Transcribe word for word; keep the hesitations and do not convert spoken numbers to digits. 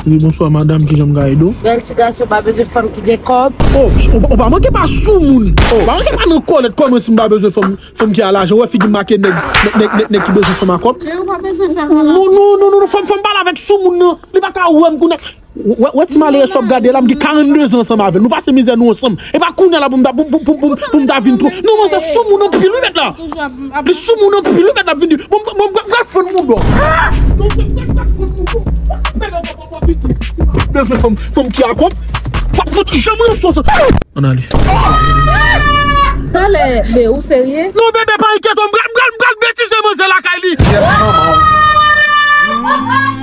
Wi, bonswa madanm, kijan m ka ede w? Bèl ti gason pa bezwen fanm ki gen kòb. Oh, ou, ou pa manke pa soumoun. Ou pa manke pa nan kòlèt kòman si m pa bezwen fanm, fanm ki a lajan. Ou wè figi m make nèg, nèg, nèg, nèg, nèg ki bezwen fanm a kòb. Men ou pa bezwen fè sa la. Non, non, non, non, non, fanm, fanm pale avèk soumoun nan. Li pa ka wè m kounye a. Wè, wè ti malere sa w ap gade la, m gen karannde zan ansanm avè l. Nou pase mizè nou ansanm. E pa kounye a la pou m ta, pou, pou, pou, pou, pou m ta vin twò. Non, manzè soumoun anpil, wi, mèt la. Li soumoun anpil, wi, mèt la, ap vin di. Bon, bon, bon, pral fann mouda w. Bezwen fanm, fanm ki a kòb. W ap fout janm ranse sa. Ann ale. Talè, be, ou serye? Non, bebe, pa enkyete w, m pral, m pral, m pral betize manzè lakay li. Kyèt manman w.